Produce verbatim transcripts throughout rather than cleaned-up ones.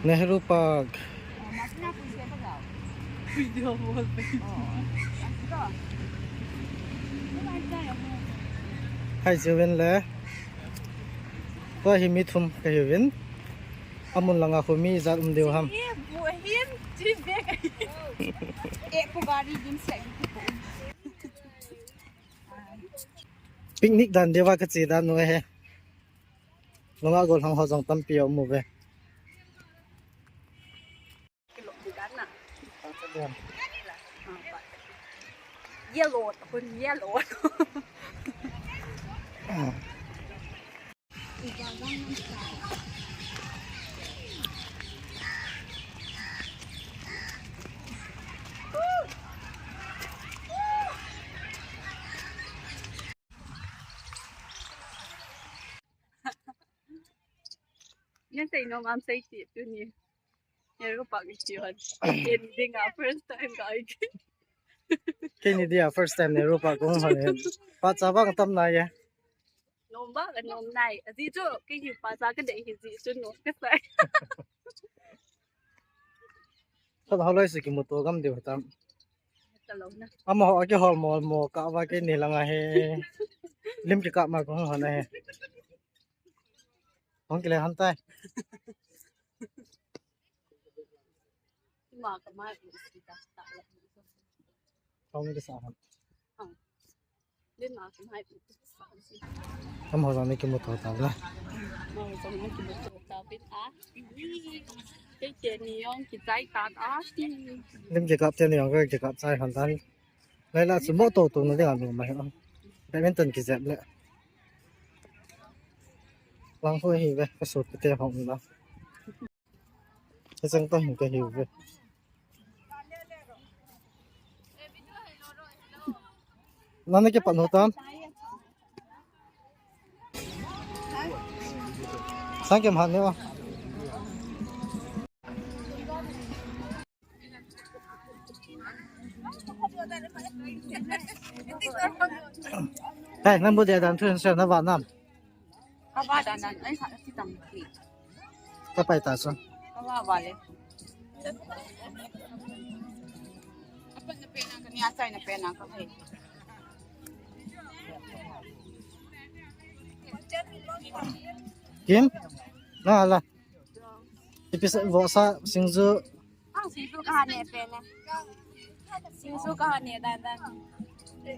Nehru Park. Hai jiuvin le. Tua hi mi thum kahiuvin. Amun langa khu mi ijat um diu ham. Picnic dan diuva kache dan u ahi. Nunga gollhang ho jong tampi aum uve. Yellow, yellow. Nasei nom am sei ti tuni. Nehru Park i chi hon. Ken dinga first time ka ai. Keini dia first time Nehru Park kahung hon e. Pachat vang tam nai e. Nom ba ka nom nai. Ajeh chu keini pachat kadei hi jeh chun nom kasai. Khat ho loi se kimuto gam diu hitam. Amaho akihol mol mo kah uva keini langa hi. Lim kikap ma kahung hon ahi. Hung kile hon tai. Hung kisa hon. Amaho jong ni kimuto tau la. Lim kikap teni jong kakikap chai hon tan. Lai la chu mo to to na dinga lum ahi. Badminton kijep le. Lang ho hi ve, ka sopite hung la. Ka chang ta hin kahiu ve. Nana kipat u tam. Sang kem han ni o. Hey, nang bu dia dan thu sa na va nam. Ka va dan dan, ai sa ti tam ti. Ka pai ta so. Ka va va le. Apa na pe na ka ni a chai na pe na ka hai. Kim? Na la. Ipi sa, vohsa, singju. Ah, singju kaha ne pe ne. Singju kaha ne dan dan. Ne,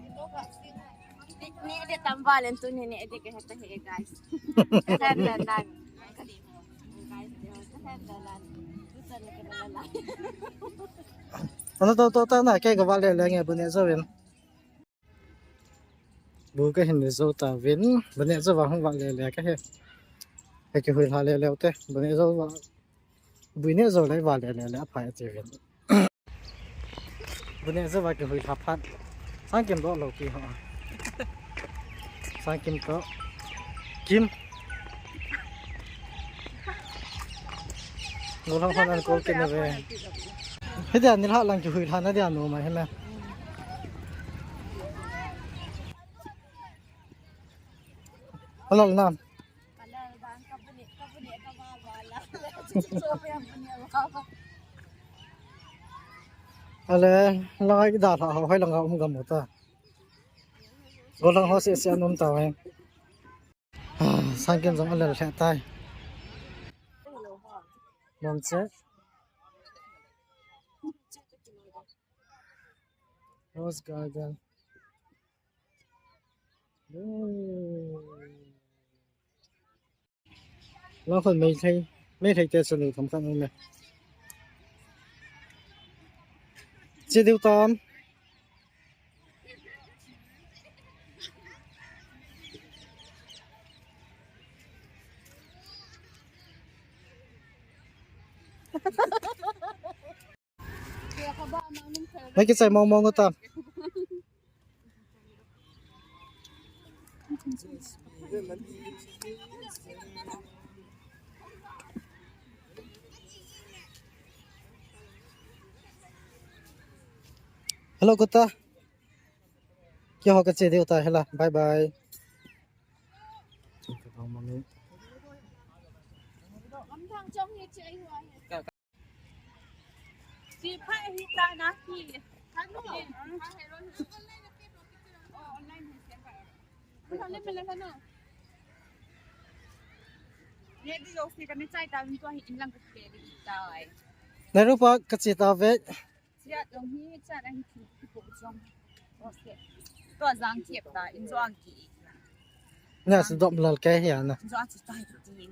ne de tam valen tuni ne de ke heta he, guys. Kahan dan dan. Guys, kahan dan dan. Tuta ne ke dan dan. Ano to to ta na ke ga vale le nge bu ne jo vin. Bu kahin ne jou tauvin, bu ne jou va hung va le le kahe. Ka kihui lha le le te, bu ne jou va, bu ne jou le va le le le aphai ati uvin. Bu ne jou va kihui lha phat. Sang Kim do lo ki ho. Sang Kim to. Kim. Gollhang hon an kol kit na ve. Hitia nilhah lang kihui lha na dia nu ma hi me. Alal nam. Ale, lang ai da lha ho, hoi lang a um gam u ta. Gollhang ho se se an um ta ve. Sang Kim jong alel lheh tai. Nom che. Rose garden. Lang khon Meitei, Meitei te chanu themkhat um e. Che diu tam. Naki chai mong mong ta. Hello, Kuta. Keiho kache diu ta hela. Bye bye. Ka Chi pha hi ta na ki. Kanu. Online hi se pa. Kanu le mele kanu. Ye di yo si kanu chai ta ni to hi in lang ka ke di ta ai. Narupa ka chi ta ve. Chia dong hi cha na hi ki ki po jong. O se. To jang ki ta in jong ki. Na se dom lal ke hi na. Jong chi ta hi ki.